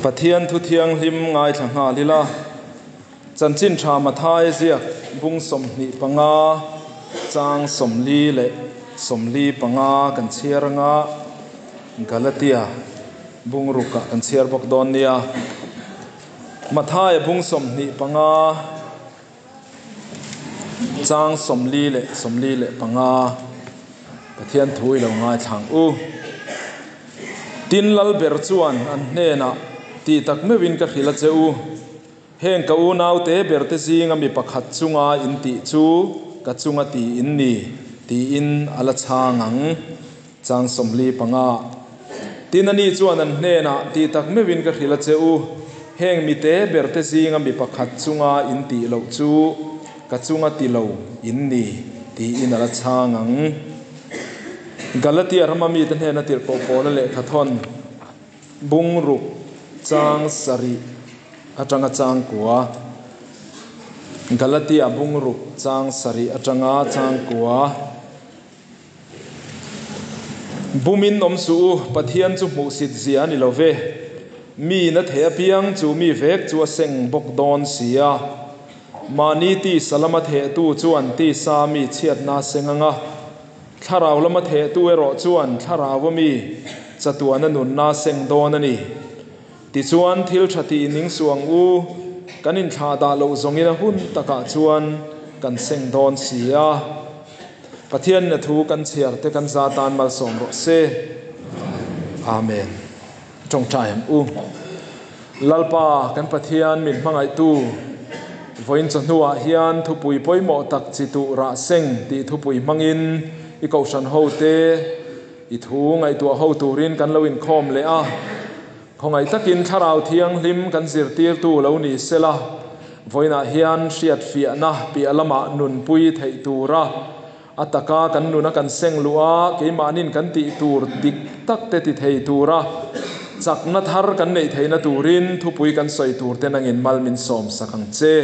Pathian thu thianghlim ngaithla nghal ila, Chanchin Tha Mathaia ziak bung 25 chang 40 leh 45 kan chhiar anga Galatia bung rukah kan chhiar bawk dawn nia. Mathaia bung 25 chang 40 leh 45 Pathian thu i lo ngaithla ang u. Tin lal ber chuan an hnenah, Tih tak meuhin ka hrilh a che u, heng ka unaute berte zinga mi pakhat chunga in tih chu ka chunga ti in ni, tiin a la chhang ang. Chang 45. Tin ani chuan an hnenah, Tih tak meuhin ka hrilh a che u, heng mite berte zinga mi pakhat chunga in tih loh chu ka chunga ti lo in ni, tiin a la chhang ang. Galatia rama mite hnena tirhkoh Paula lehkhathawn bung ruk chang sarih atanga chang kua. Galatia bung ruk chang sarih atanga chang kua. Bumin awm suh u, Pathian chu hmuhsit zia a ni lo ve. Mi na thei apiang chu mi vek chu a seng bawk dawn si a. Mahni tisa lama thehtu chuan tisa mi chhiatna a seng ang a. Thlarau lama thehtu erawh chuan thlarau ami chatuana nunna a seng dawn a ni. Tichuan, thil tha tih ning suh ang u, kan inthlah dah loh zawngin a hun takah chuan kan seng dawn si a. Pathian na thu kan chhiar te kan za tan malsawm rawh se. Amen. Tawngtai ang u. Lalpa kan Pathian min hmangaihtu, vawiin chawhnuah hian thupui pawimawh tak chi tuh rah seng tih thupui hmangin i kohhran ho te i thu ngaihtuah ho turin kan lo inkhawm leh a. Khawngaih takin Thlarau Thianghlim kan zirtirtu lo ni sela, vawiinah hian hriatfiahna piah lamah nunpui theih tura A taka kan nuna kan seng luh a, keimahnin kan tih tur dik tak te ti thei tura chakna thar kan neih theihna turin thupui kan sawi tur te nangin mal min sawm sak ang che.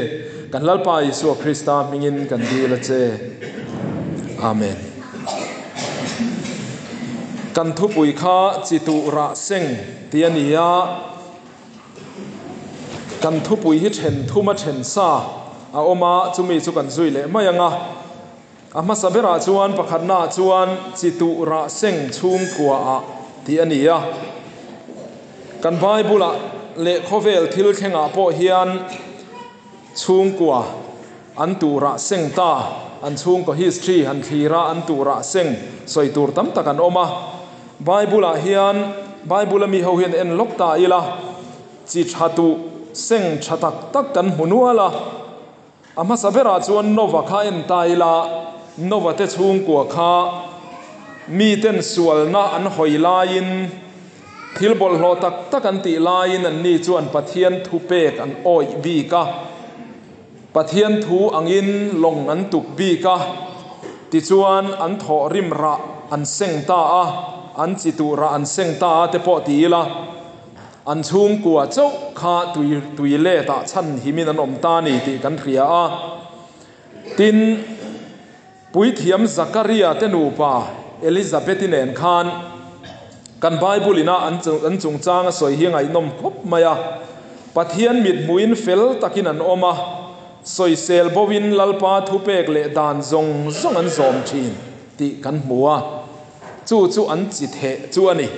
Kan Lalpa Isua Krista hmingin kan dil a che. Amen. Kan thupui kha chi tuh rah seng tih a ni a. Kan thupui hi then thum a then sa a awm a, chumi chu kan zui leh mai ang a. A hmasa berah chuan pakhatnaah chuan chi tuh rah seng chhungkua ah tih a ni a. Kan Bible ah leh khawvel thil thlengah pawh hian chhungkua an tuh rah seng ta, an chhungkaw history han thlir a, an tuh rah seng sawi tur tam tak an awm a. Bible ah hian Bible a mi ho hian en lawk ta ila, chi tha tuh seng tha tak tak kan hmu nual a. A hmasa berah chuan Nova kha en ta ila, Nova te chhungkua kha miten sualna an hawi laiin, thil bawlhhlawh tak tak an tih laiin anni chuan Pathian thupek an awih bik a. Pathian thu angin lawng an tuk bik a, tichuan an thawh rim rah an seng ta a, an chi tuh rah an seng ta a te pawh ti ila, an chhungkua chauh kha tui tui let ah chhan himin an awm ta a ni tih kan hria a. Tin, Puithiam Zakaria te nupa Elizabeth-i nen khan kan Bible ina an an chungchang a sawi hi a ngaihnawm khawp mai a. Pathian mithmuhin fel takin an awm a, sawisel bovin Lalpa thupek leh dan zawng zawng an zawm thin tih kan hmu a, chu chu an chi theh chu a ni.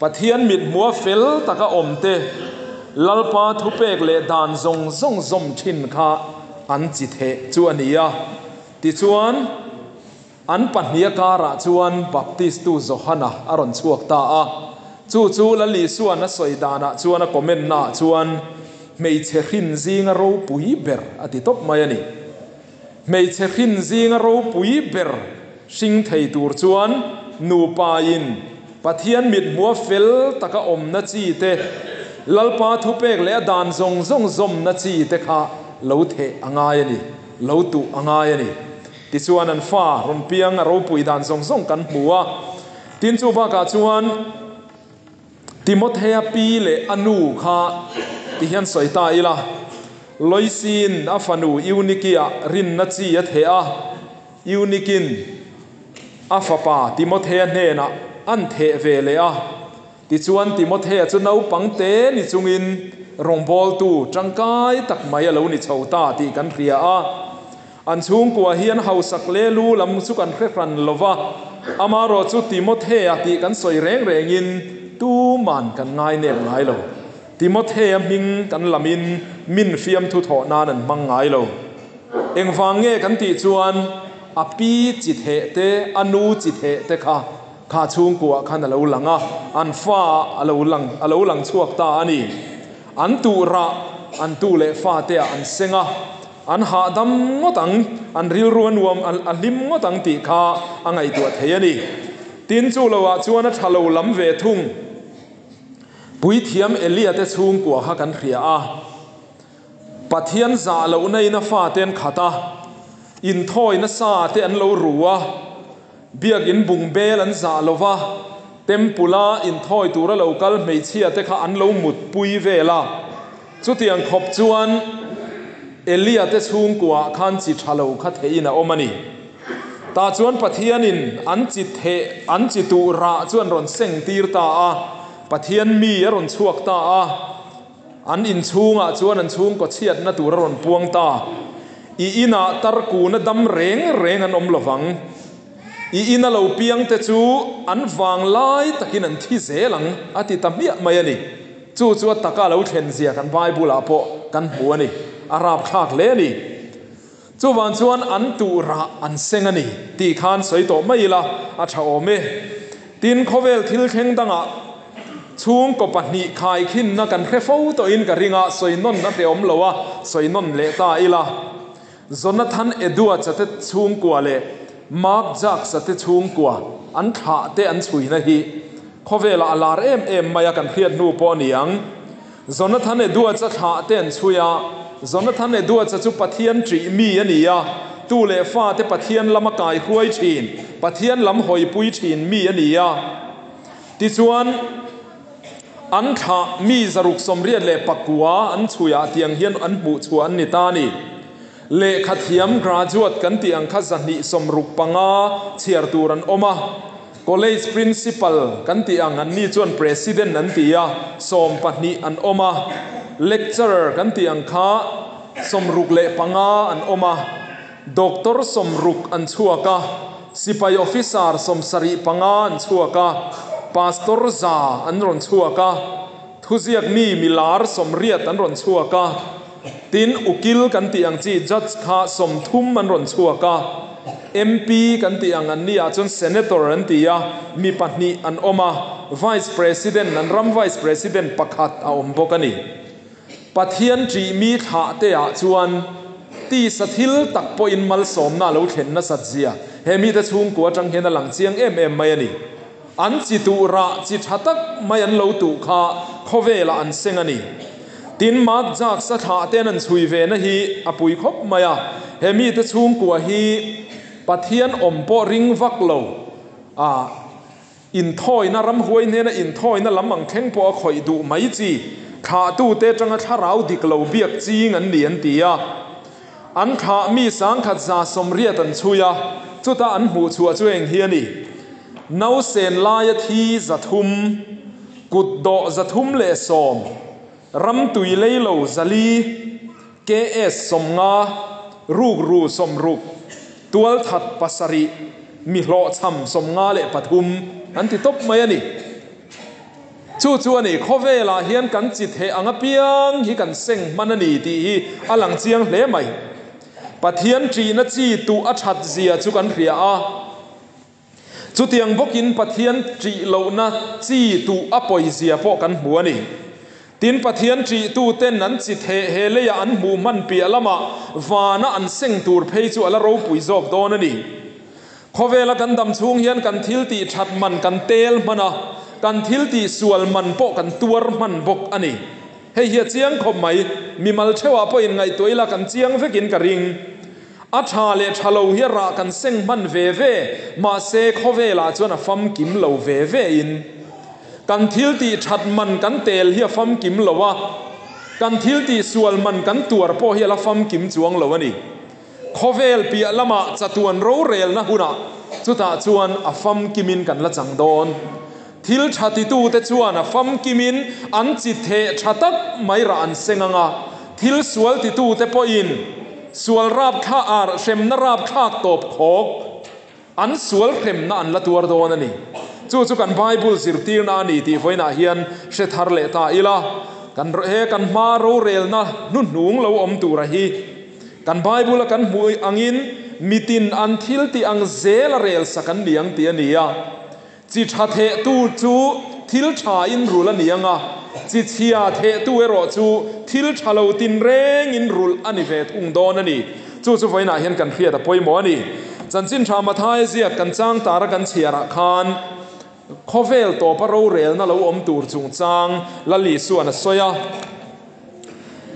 Pathian mithmua fel taka awm te, Lalpa thupek leh dan zawng zawng zawm thin kha an chi theh chu a ni a. Tichuan, an pahniha karah chuan Baptistu Johana a rawn chhuak ta a. Chu chu Lal Isua'n a sawi danah chuan a comment naah chuan, Hmeichhe hrin zinga ropui ber a ti tawp mai a ni. Hmeichhe hrin zinga ropui ber hring thei tur chuan nupain Pathian mithmua fel taka awmna chi te, Lalpa thupek leh a dan zawng zawng zawmna chi te kha lo theh a ngai a ni. Lo tuh a ngai a ni. Tichuan an fa rawn piang a ropui dan zawng zawng kan hmu a. Tin chu bakah chuan Timothea pi leh a nu kha ti hian sawi ta ila, Loisiin a fanu Euniki-ah rinna chi a theh a, Eunikin a fapa Timothea hnenah an theh ve leh a. Tichuan, Timothea chu naupang te ni chungin rawngbawltu tangkai tak mai a lo ni chho ta tih kan hria a. An chhungkua hian hausak leh lu lam chu kan hre hran lo va, amaherawhchu Timothea tih kan sawi reng rengin tuman kan ngai nep ngai lo. Timothea hming kan lamin min fiamthu thawh nan an hmang ngai lo. Engvang nge kan tih chuan a pi chi theh te, a nu chi theh te kha kha chhungkuaah khan a lo lang a, an fa a lo lang a lo lang chhuak ta a ni. An tuh rah an tu leh fate ah an seng a, an hahdam ngawt ang, an rilru a nuam a hlim ngawt ang tih kha a ngaihtuah thei a ni. Tin, chu loah chuan a tha lo lam ve thung. Puithiam Elia te chhungkua kha kan hria a. Pathian zah lohna in a fate an khat a, inthawi nasa te an lo ru a, biakin bungbel an zah lo va, temple a inthawi tura lo kal hmeichhia te kha an lo mutpui vel a. Chutiang khawp chuan Elia te chhungkuaah khan chi tha lo kha theihin a awm a ni. Tah chuan Pathianin an chi theh, an chi tuh rah chu an rawn seng tir ta a, Pathian mi a rawn chhuak ta a, an inchhungah chuan an chhungkaw chhiatna tur a rawn puang ta. I inah tarkuna dam reng reng an awm lovang. I ina lo piang te chu an vang lai takin an thi zel ang, a ti ta hmiah mai a ni. Chu chu a taka lo thlen zia kan Bible ah pawh kan hmu a ni. A rapthlak hle a ni. Chuvang chuan an tuh rah an seng a ni tih khan sawi tawh mai ila a tha awm e. Tin, khawvel thil thleng dangah chhungkaw pahnih khaikhinna kan hre fo tawhin ka ring a, sawi nawn a hrehawm lo a, sawi nawn leh ta ila. Jonathan Edwards-a te chhungkua leh Mark Jacques-a te chhungkua an thlah te an chhuina hi khawvelah a lar em em mai a, kan hriat hnu pawh a ni ang. Jonathan Edwards-a thlah te an chhui a, Jonathan Edwards-a chu Pathian ṭih mi a ni a, tu leh fa te Pathian lama kai hruai ṭhin, Pathian lam hawipui ṭhin mi a ni a. Tichuan, an thlah mi 689 an chhuiah tiang hian an hmuh chhuah an ni ta a ni. Lehkha thiam graduate kan tih ang kha 265 chhiar tur an awm a. College Principal kan tih ang an ni chuan President an ti a, 12 an awm a. Lecturer kan tih ang kha 65 an awm a. Doctor 60 an chhuak a, Sipai Officer 75 an chhuak a, Pastor 100 an rawn chhuak a, Thuziak mi milar 80 an rawn chhuak a, tin Ukil kan tih ang chi Judge kha 30 an rawn chhuak a, MP kan tih ang an nia chuan Senator an ti a, mi pahnih an awm a, Vice President an ram Vice President pakhat a awm bawk a ni. Pathian ṭih mi thlah te ah chuan tisa thil tak pawhin malsawmna a lo thlen nasat zia he mite chhungkua atang hian a lang chiang em em mai a ni. An chi tuh rah chi tha tak mai an lo tuh kha khawvelah an seng a ni. Tin, Mark Jacques-a thlah ten an chhui ve na hi a pui khawp mai a, he mite chhungkua hi Pathian awm pawh ring vak lo a, Inthawina ramhuai hnena inthawina lam ang thleng pawh a khawih duh mai chi, thlahtute atanga thlarau dik lo biak ching an ni an ti a. An thlah mi 1180 an chhui a, chuta an hmuh chhuah chu eng hi a ni? Nausen laia thi 300, kutdawh 310, ramtui leilo 400, KS 50, rukru 60, tualthat 7, mi hlawhchham 53 an ti tawp mai a ni. Chu chu a ni, khawvelah hian kan chi theh ang apiang hi kan seng hman a ni tih hi a lang chiang hle mai. Pathian ṭihna chi tuh a ṭhat zia chu kan hria a. Chutiang bawkin Pathian ṭih lohna chi tuh a pawizia pawh kan hmu a ni. Tin, Pathian ṭihtuten an chi theh he leiah an hmuh hman piah lamah vana an seng tur phei chu a la ropui zawk dawn a ni. Khawvela kan dam chhung hian kan thil tih ṭhat man kan tel hman a, kan thil tih sual man pawh kan tuar hman bawk a ni. Hei hi a chiang khawp mai, mimal ṭheuhah pawh inngaihtuah ila kan chiang vekin ka ring. A tha leh tha lo hi a rah kan seng hman ve ve, mahse khawvelah chuan a famkim lo ve ve in. Kan thil tih that man kan tel hi a famkim lo a, kan thil tih sual man kan tuar pawh hi a la famkim chuang lo a ni. Khawvel piah lamah chatuan rorelna hunah chutah chuan a famkimin kan la chang dawn. Thil tha titute chuan a famkimin an chi theh tha tak mai rah an seng ang a, thil sual titute pawhin sual rapthlak ar hremna rapthlak tawp khawk an sual hremna an la tuar dawn a ni. Chu chu kan Bible zirtirna a ni tih vawiinah hian hre thar leh ta ila, kan he kan hma rorelna hnuhnung lo awm tura hi kan Bible a kan hmuh angin mitin an thil tih ang zel a rel sak an ni ang tih a ni a. Chi tha thehtu chu thil tha in rulh a ni ang a, chi chhia thehtu erawh chu thil tha lo tinreng in rulh a ni ve thung dawn a ni. Chu chu vawiinah hian kan hriat a pawimawh a ni. Chanchin tha Mathaia ziak kan chang tara kan chhiarah khan khawvel tawpa rorelna lo awm tur chungchang Lal Isuan a sawi a.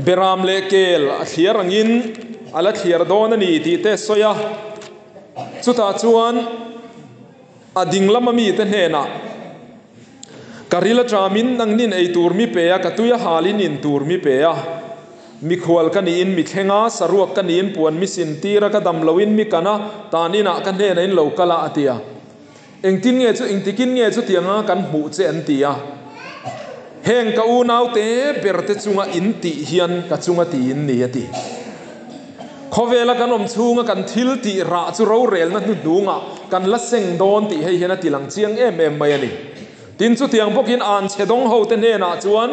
Beram leh kel a thliar angin a la thliar dawn a ni tih te a sawi a. Chutah chuan. A ding lama mite hnenah, Ka ril aṭamin nangnin ei tur mi pe a, ka tui a halin in tur mi pe a. Mikhual ka niin mi thleng a, saruak ka niin puan mi sin tir a, ka dam loin mi kan a, tan inah ka hnenah in lo kal a, a ti a. Engtin nge chu, engtikin nge chutiang anga kan hmuh che an ti a. Heng ka unaute berte chunga in tih hian ka chunga tiin ni, a ti. Khawvela kan awm chhunga kan thil tih rah chu rorelna hnuhnungah kan la seng dawn tih hei hian a tilang chiang em em mai a ni. Tin, chutiang bawkin anchhe dawng hote hnenah chuan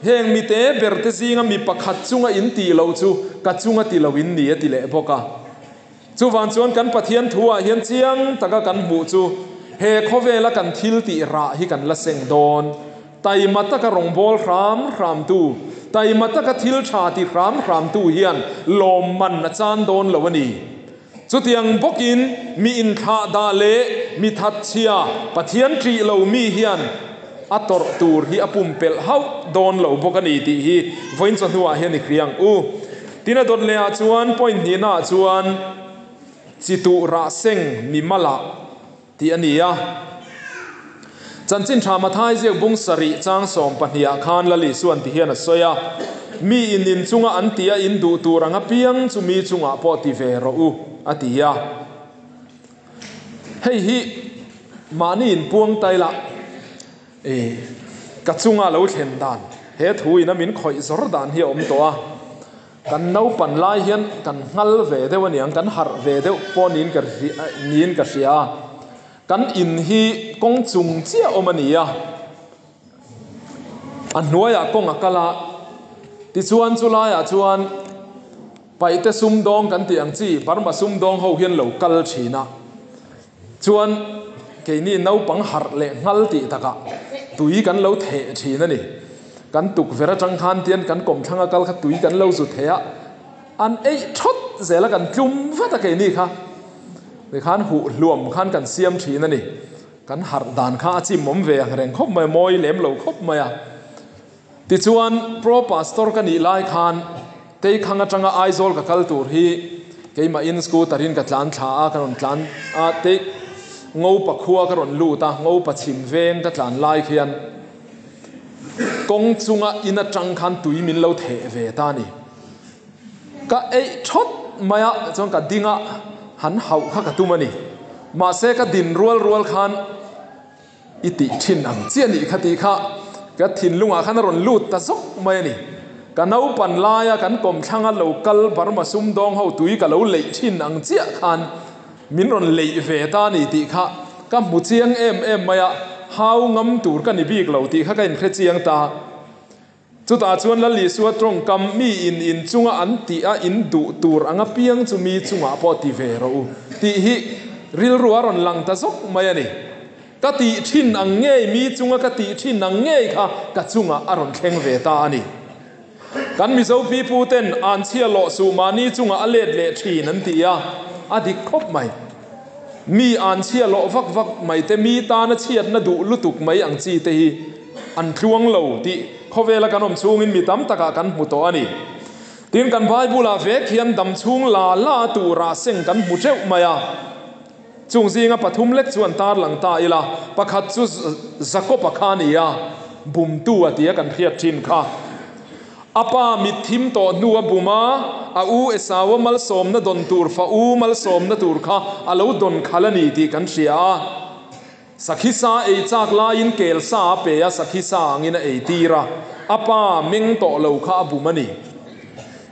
heng mite berte zinga mi pakhat chunga in tih loh chu ka chunga ti lo in ni a ti leh bawk a. Chuvang chuan kan Pathian thuah hian chiang taka kan hmuh chu he khawvela kan thil tih rah hi kan la seng dawn. Taima taka rawngbâwl hrâm hrâmtu, taima taka thil ṭha ti hrâm hrâmtu hian lawmman a chân dâwn lo a ni. Chutiang bawkin mi inthlah dah leh mi thatchhia, Pathian ṭih lo mi hian a tawrh tûr hi a pumpelh hauh dâwn lo bawk a ni tih hi vawiin chawhnuah hian i hria ang u. Tin a dawt lehah chuan point hnihnaah chuan chi tuh rah seng mi malah tih a ni a. Chanchin tha Mathai ziak bung sarih chang 12 ah khan Lal Isuan ti hian a sawi a, Mi in in chunga an tia in duh tur ang apiang chu mi chungah pawh ti ve rawh u, a ti a. Hei hi mahni in puang ta ila, e, ka chunga lo thlen dan, he thu in a min khawih zawr dan hi a awm tawh a. Kan naupan lai hian kan nghal ve deuh a niang, kan harh ve deuh pawh niin ka niin ka hria a. Kan in hi kawng chung chiah awm a ni a, a hnuaiah kawng a kal a, tichuan chu laiah chuan paihte sumdawng kan tih ang chi Burma sumdawng ho hian lo kal thin a. Chuan keini naupang harh leh nghal tih takah tui kan lo theh thin a ni. Kan tukverh atang khan tian kan kawmthlanga kal kha tui kan lo zu theh a, an eih thawt zel a kan tlum vat a keini kha. Tikhan huh hluam khan kan siam thin a ni. Kan harh dan kha a chimawm ve ang reng khawp mai a, mawi lem lo khawp mai a. Tichuan, Pro Pastor ka nih lai khan Teikhang atanga Aizawl ka kal tur hi keimahin scooter in ka tlan thla a, ka rawn tlan a, tei Ngopa khua ka rawn lut a, Ngopa chhim veng ka tlan lai khian kawng chunga in atang khan tui min lo theh ve ta a ni. Ka eih thawt mai a, chuan ka ding a, han hauh kha ka tum a ni. Mahse ka din rual rual khan I tih thin ang chiah nih kha tih kha ka thinlungah khan a rawn lut ta zawk mai a ni. Ka naupan laia kan kawmthlanga lo kal Burma sumdawng ho tui ka lo leih thin ang chiah khan min rawn leih ve ta a ni tih kha ka hmu chiang em em mai a, hau ngam tur ka ni bik lo tih kha ka inhre chiang ta. Chutah chuan Lal Isua tawngkam, Mi in in chunga an tih a in duh tur ang apiang chu mi chungah pawh ti ve rawh u, tih hi rilru a rawn lang ta zawk mai a ni. Ka tih thin ang ngei, mi chunga ka tih thin ang ngei kha ka chungah a rawn thleng ve ta a ni. Kan Mizo pipu ten anchhia lawh suh mahni chungah a let leh thin an ti a, a dik khawp mai. Mi anchhia lawh vak vak mai te, mi tana chhiatna duh lutuk mai ang chi te hi an tluang lo tih khawvela kan awm chhungin mi tam takah kan hmu tawh a ni. Tin, kan Bible-ah vek hian dam chhung la la turah seng kan hmu teuh mai a. Chung zinga pathum lek chu an tarlang ta ila, pakhat chu Jakob-a kha a ni a, bumtu a tia kan hriat thin kha. A pa mit thim tawh hnu a bum a, a u Esau-a malsawmna dawn tur fa u malsawmna tur kha a lo dawn khalh a ni tih kan hria a. Sakhi sa ei chak laiin kel sa a pe a, sakhi sa angin a ei tir a, a pa meng tawh lo kha a bum a ni.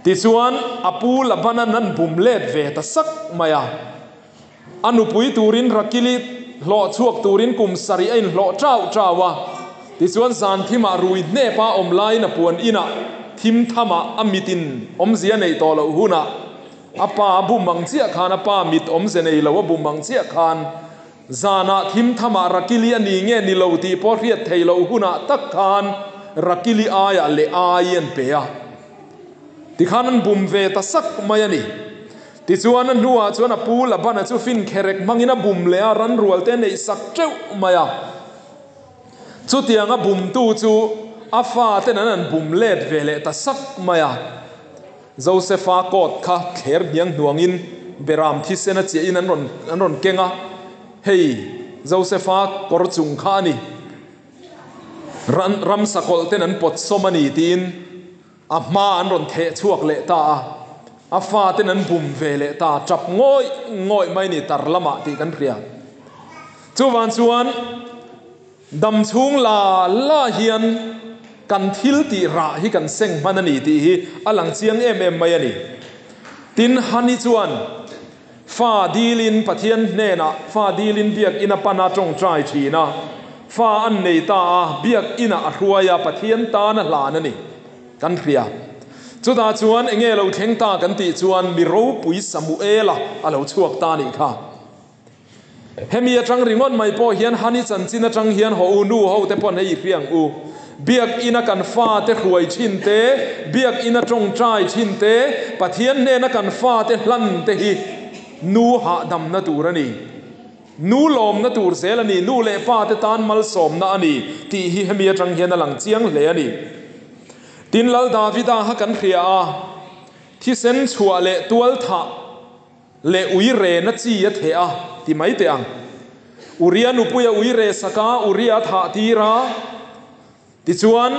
Tichuan, a pu Labana'n an bum let ve ta sak mai a. A nupui turin Rakili hlawh chhuak turin kum sarih a inhlawh chau chau a. Tichuan, zan thimah rui hnepa awm laiin a puan inah thim thamah a mitin awmzia neih tawh loh hunah a pa a bum ang chiah khan a pa mit awmze nei lo a bum ang chiah khan Zanah thim thamah Rakili a ni nge ni lo tih pawh hriat theih loh hunah tak khan Rakili aiah leh ai an pe a. Tikhan an bum ve ta sak mai a ni. Tichuan a hnuah chuan a pu Labana chu fin kherek hmangin a bum leh a, ranrual te a neih sak teuh mai a. Chutiang a bumtu chu a faten an an bum let ve leh ta sak mai a. Josefa coat kha thler hniang hnuangin beram thisen a chiahin an rawn an rawn keng a, hei Josefa kawr chung kha a ni, ran ramsa kawlh ten an pawt sawm a ni tiin a hma an rawn theh chhuak leh ta a, a fa ten an bum ve leh ta, tap ngawih ngawih mai ni tar lamah tih kan hria. Chuvang chuan. Dam chhung la la hian kan thil tih rah hi kan seng hman a ni tih hi a lang chiang em em mai a ni. Tin, Hani chuan fa dilin Pathian hnenah fa dilin biakinn a pan a tawngtai thin a, fa an nei ta a, biakinah a hruai a, Pathian tan a hlan a ni. Kan hria. Chutah chuan enge lo thleng ta kan tih chuan mi ropui Samuela a lo chhuak ta a nih kha. Hemi atang ringawt mai pawh hian Hani chanchin atang hian haw u nu ho te pawn hei i hria ang u. Biakina kan fate hruai thin te, biakina tawngtai thin te, Pathian hnena kan fate hlan te hi nu hahdamna tur a ni. Nu lawmna tur zel a ni, nu leh pa te tan malsawmna a ni tih hi hemi atang hian a lang chiang hle a ni. Tin Lal Davida kha kan hria a, thisen chhuah leh tualthah, Leh ui rena chi a theh a, ti mai teh ang. Uria nupuia ui re sak a, Uria a thah tir a. Tichuan,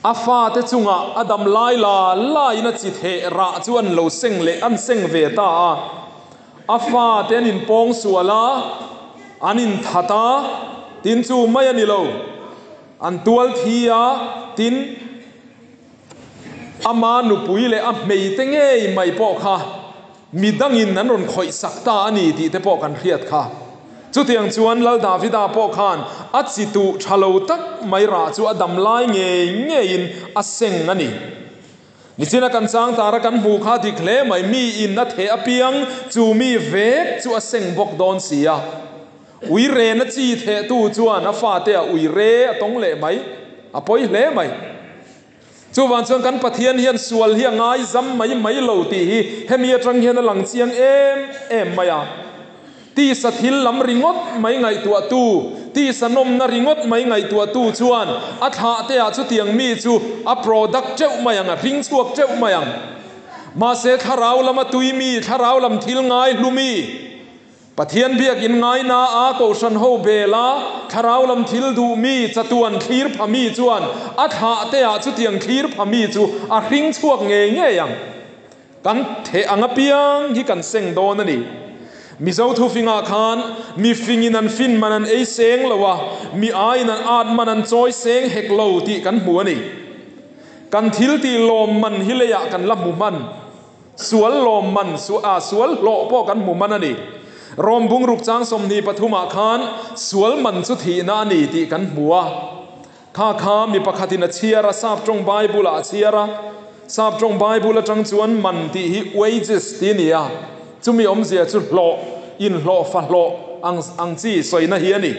a fate chungah a dam lai la laiin a chi theh rah chu an lo seng leh an seng ve ta a. A fate an inpawng sual a, an inthat a, tin chu mai a ni lo. An tual thi a, tin. Ama nupui leh a hmeite ngei mai pawh kha mi dangin an rawn khawih sak ta a ni tih te pawh kan hriat kha. Chutiang chuan Lal Davida pawh khan a chi tuh tha lo tak mai rah chu a dam lai ngei ngeiin a seng a ni. Nichina kan chang tara kan hmuh kha dik hle mai, mi in a theh apiang chu mi vek chu a seng bawk dawn si a. Ui rena chi thehtu chuan a fate a ui re a tawng leh mai, a pawi hle mai. Chuvang chuan kan Pathian hian sual hi a ngaizam mai mai lo tih hi hemi atang hian a lang chiang em em mai a. Tisa thil lam ringawt mai ngaihtuahtu, tisa nawmna ringawt mai ngaihtuahtu chuan a thlahte ah chutiang mi chu a product teuh mai ang, a hring chhuak teuh mai ang. Mahse thlarau lama tui mi, thlarau lam thil ngai hlu mi, Pathian biakinn ngaina a kohhran ho bel a, thlarau lam thil duh mi, chatuan thlir pha mi chuan a thlah te ah chutiang thlir pha mi chu a hring chhuak ngei ngei ang. Kan theh ang apiang hi kan seng dawn a ni. Mizo thufingah khan mi fingin an fin man an ei seng lo a, mi aiin an at man an chawi seng hek lo tih kan hmu a ni. Kan thil tih lawm man hi leiah kan la hmu hman. Sual lawm man, a sual hlawh pawh kan hmu man a ni. Rom bungruk chang 23 ah khan sual man chu thihna a ni tih kan hmu a. Kha kha mi pakhatin a chhiar a, Sap tawng Bible ah a chhiar a. Sap tawng Bible atang chuan man tih hi wages tih a ni a. Chumi awmzia chu hlawh, inhlawh fa hlawh ang ang chi sawina hi a ni.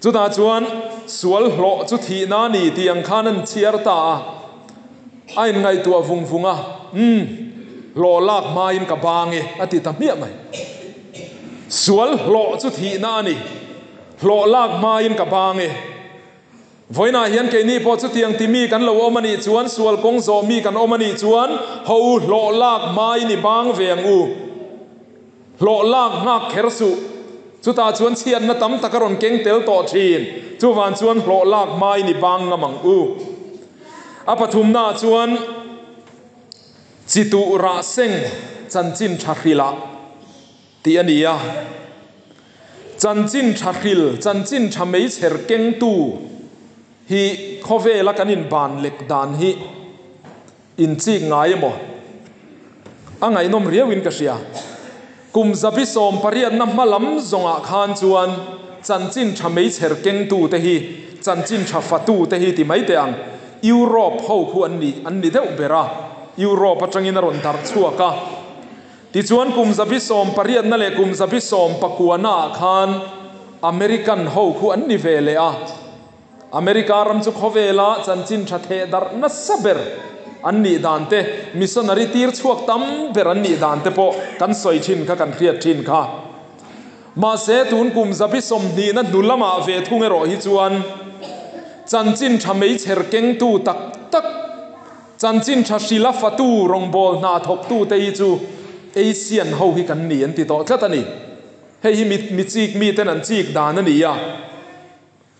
Chutah chuan sual hlawh chu thihna a ni tih ang khan an chhiar ta a. A inngaihtuah vung vung a, Umm, hlawh lak hmain ka bang e, a ti ta hmiah mai. Sual hlawh chu thihna a ni, hlawh lak hmain ka bang e. Vawiinah hian keini pawh chutiang ti mi kan lo awm a nih chuan, sual kawng zawh mi kan awm a nih chuan, ho u hlawh lak hmain i bang ve ang u. Hlawh lak nghak kher suh. Chutah chuan chhiatna tam tak a rawn keng tel tawh thin. Chuvan chuan hlawh lak hmain i bang ngam ang u. A pathumnaah chuan chi tuh rah seng chanchin tha hrilh ah tih a ni a. Chanchin tha hril, chanchin tha meichher kengtu hi khawvela kan inban lek dan hi inchik ngai emaw a ngaihnawm riauin ka hria. Kum zabi sawmpariatna hma lam zawngah khan chuan chanchin tha meichher kengtute hi chanchin tha fatute hi ti mai teh ang, Europe ho khu an ni an ni deuh ber a, Europe atangin a rawn darh chhuak a. Tichuan kum 18na leh kum 19naah khan American ho khu an ni ve leh a. America ram chu khawvela chanchin tha theh darh nasa ber an nih dan te, missionary tir chhuak tam ber an nih dan te pawh kan sawi thin kha kan hriat thin kha. Mahse tun kum 20na hnu lamah ve thung erawh hi chuan chanchin tha meichher kengtu tak tak, Chanchin tha hrila fatu rawngbâwl hna thawktute hi chu Asian ho hi kan ni an ti tawh tlat a ni. Hei hi mi mi chîk miten an chîk dan a ni a.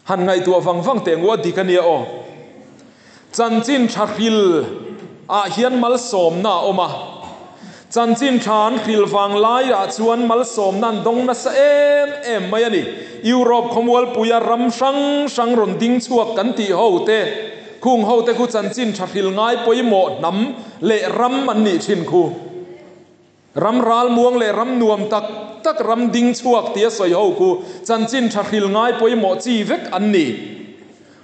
Han ngaihtuah vang vang teh ngua dik a nia aw. Chanchin tha hril ah hian malsawmna a awm a. Chanchin tha an hril vang laiah chuan malsawmna an dawng nasa em em mai a ni. Europe khawmualpuia ram hrang hrang rawn ding chhuak kan tih ho te, Khung hote khu chanchin tha hril ngai pawimawh hnam leh ram an nih thin khu. Ram ral muang leh ram nuam tak tak ram ding chhuak tia sawi ho khu chanchin tha hril ngai pawimawh chi vek an ni.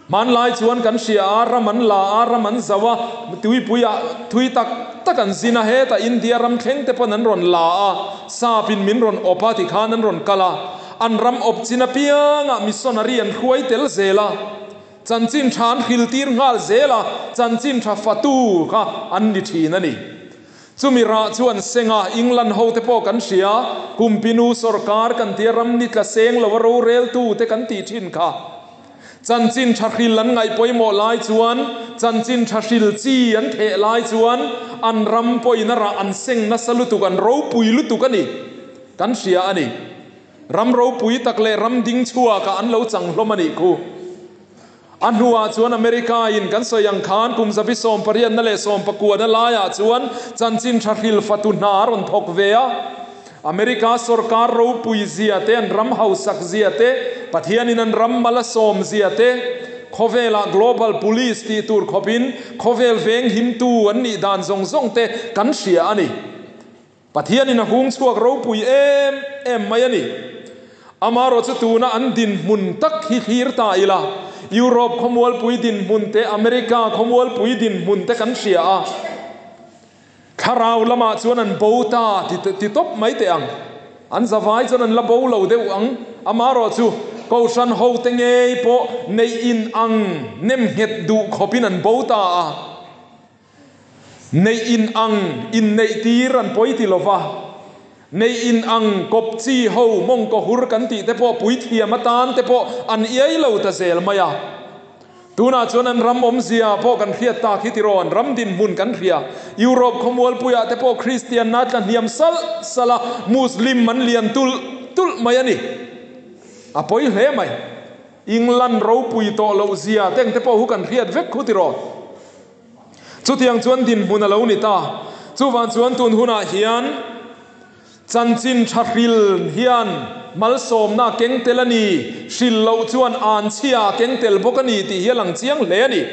Hmanlai chuan kan hria a, ram an la a, ram an zau a, tuipuiah thui tak tak an zin a, hetah India ram thleng te pawn an rawn la a, sap in min rawn awp a tikhan an rawn kal a, an ram awp chin apiangah missionary an hruai tel zel a. Chanchin tha an hril tir nghal zel a, chanchin tha fatu kha an ni thin a ni. Chumi rah chu an seng a, England hote pawh kan hria, Kumpinu sawrkar kan tia ram ni tla seng lo a roreltu te kan tih thin kha. Chanchin tha hril an ngaih pawimawh lai chuan, chanchin tha hril chi an theh lai chuan an ram pawhin a rah an seng nasa lutuk, an ropui lutuk a ni, kan hria a ni. Ram ropui tak leh ram ding chhuakah an lo chang hlawm a nih khu. A hnuah chuan America in kan sawi ang khan kum 18na leh sawmpakuana laiah chuan chanchin tha hril fatu hna a rawn thawk ve a. America sawrkar ropui zia te, an ram hausak zia te, Pathianin an ram mal a sawm zia te, khawvelah global police tih tur khawpin khawvel veng himtu an nih dan zawng zawng te kan hria a ni. Pathianin a hung chhuak ropui em em mai a ni. Amaherawhchu tuna an dinhmun tak hi thlir ta ila, Europe khawmualpui dinhmun te, America khawmualpui dinhmun te kan hria a, thlarau lamah chuan an bo ta ti ti tawp mai teh ang. An zavai chuan an la bo lo deuh ang. Amaherawhchu Kohhran hote ngei pawh neih in ang nemnghet duh khawpin an bo ta a. Neih in ang inneih tir an pawi ti lova, neih in ang kawp chi ho mawngkaw hur kan tih te pawh puithiam atan te pawh an iai lo ta zel mai a. Tunah chuan an ram awmzia pawh kan hriat tak hi tiraw, an ram dinhmun kan hria. Europe khawmualpuiah te pawh Kristianna tla hniam salh salh a, Muslim an lian tulh tulh mai a ni. A pawi hle mai. England ropui tawh loh zia te ang te pawh hu kan hriat vek khu tiraw. Chutiang chuan dinhmun a lo ni ta. Chuvang chuan tun hunah hian chanchin tha hril hian malsawmna a keng tel a ni, hril loh chuan anchhia a keng tel bawk a ni tih hi a lang chiang hle a ni.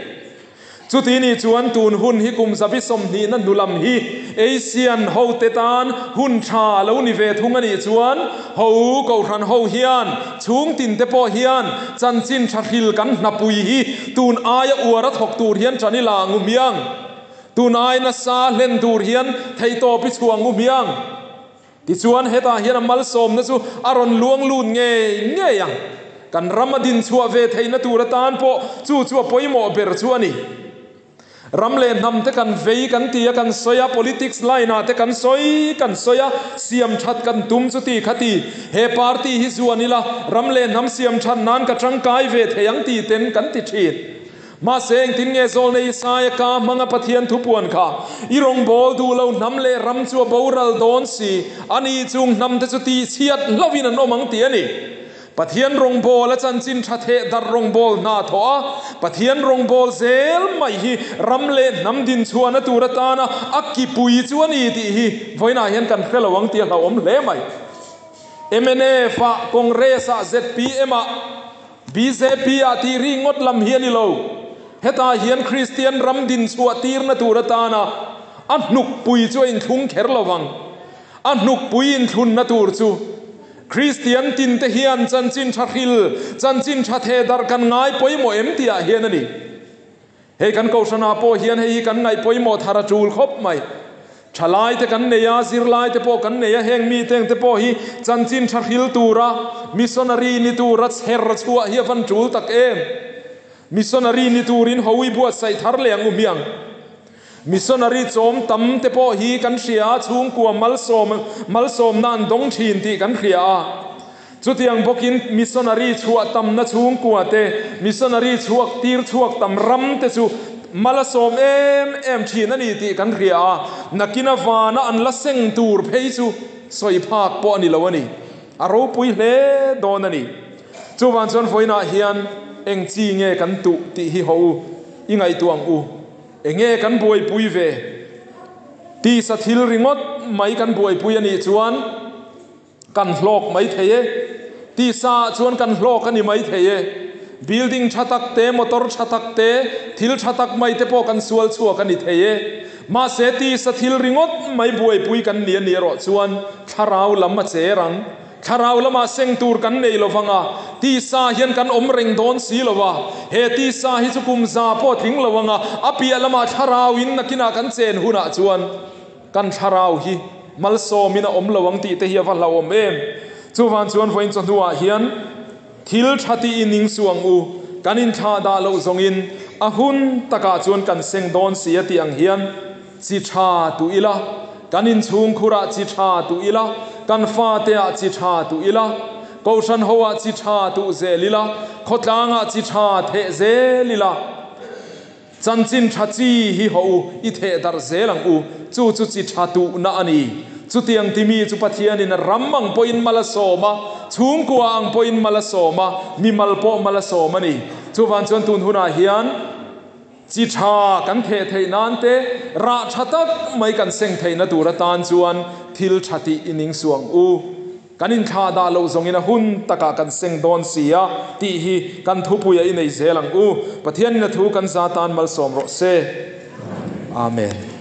Chuti ni chuan tun hun hi kum 20na hnu lam hi Asian hote tan hun tha a lo ni ve thung a nih chuan ho Kohhran ho hian chhung tin te pawh hian chanchin tha hril kan hnapui hi tun aia uar a thawk tur hian tan ila ang u hmiang. Tun ai nasa hlen tur hian theihtawp i chhuah ang u hmiang. Tichuan hetah hian a malsawmna chu a rawn luang lut ngei ngei ang. Kan ram a din chhuah ve theihna tur atan pawh chu chu a pawimawh ber chu a ni. Ram leh hnam te kan vei kan ti a, kan sawi a, politics line ah te kan sawi kan sawi a, siam that kan tum chu ti kha ti. He party hi zuan ila ram leh hnam siam that nan ka tangkai ve thei ang ti ten kan ti thin. Mahse engtin nge Zawlnei Isaia ka hmanga Pathian thupuan kha i rawngbâwl duh lo hnam leh ram chu a boral dâwn si, ani chung hnam te chu tihchhiat hlauhin an awm ang tih a ni. Pathian rawngbâwl a chanchin ṭha theh darh rawngbâwl hna thawh a, Pathian rawngbâwl zêl mai hi ram leh hnam dinchhuahna tûr atâna a kipui chu a ni tih hi vawiinah hian kan hre lo ang tih a hlauhawm hle mai. Mnf ah, Congress ah, zpm ah, bjp ah tih ri ngawt lam hi a ni lo. Hetah hian Kristian ram din chhuah tirna tur atana a hnukpui chu a inthlung kher lo vang. A hnukpui inthlunna tur chu Kristian tinte hian chanchin tha hril, chanchin tha theh darh kan ngai pawimawh em tihah hian a ni. Hei kan Kohhranah pawh hian hei hi kan ngaih pawimawh thar a tul khawp mai. Thalaite kan nei a, zirlaite pawh kan nei a, heng mite pawh hi chanchin tha hril tura missionary ni tura chher chhuah hi a van tul tak em. Missionary ni turin hawi buatsaih thar leh ang u hmiang. Missionary chawm tam te pawh hi kan hria a, chhungkua malsawm malsawmna an dawng thin tih kan hria a. Chutiang bawkin missionary chhuah tamna chhungkua te, missionary chhuak tir chhuak tam ram te chu mal a sawm em em thin a ni tih kan hria a, nakina vana an la seng tur phei chu sawi phak pawh a ni lo a ni. A ropui hle dawn a ni. Chuvang chuan vawiinah hian eng chi nge kan tuh tih hi haw u, i ngaihtuah ang u. Enge kan buaipui ve? Tisa thil ringawt mai kan buaipui a nih chuan, Kan hlawk mai thei e. Tisa ah chuan kan hlawk a ni mai thei e. Building tha tak te, motor tha tak te, thil tha tak mai te pawh kan sual chhuak a ni thei e. Mahse tisa thil ringawt mai buaipui kan ni a ni erawh chuan thlarau lam a cher ang. Thlarau lamah seng tur kan nei lo vang a, tisa hian kan awm reng dawn si lo a. He tisa hi chu kum za pawh a tling lo ang a, a piah lamah thlarau in nakinah kan chen hunah chuan, Kan thlarau hi malsawmin a awm lo ang tih te hi a va hlauhawm em? Chuvan chuan vawiin chawhnuah hian thil tha tiin ning suh ang u, kan inthlah dah loh zawngin a hun takah chuan kan seng dawn si a tih ang hian chi tha tuh ila, kan inchhungkhurah chi tha tuh ila, kan fateah chi tha tuh ila, Kohhran hoah chi tha tuh zel ila, khawtlangah chi tha theh zel ila. Chanchin tha chi hi haw u, i theh darh zel ang u, chu chu chi tha tuhna a ni. Chutiang timi chu Pathianin ram ang pawhin mal a sawm a, chhungkua ang pawhin mal a sawm a, mimal pawh mal a sawm a ni. Chuvan chuan tun hunah hian chi tha kan theh theih nan te, rah tha tak mai kan seng theihna tur atan chuan thil tha tih i ning suh ang u. Kan inthlah dah loh zawngin a hun takah kan seng dawn si a tih hi kan thupuia i nei zel ang u. Pathianin a thu kan za tan malsawm rawh se. Amen.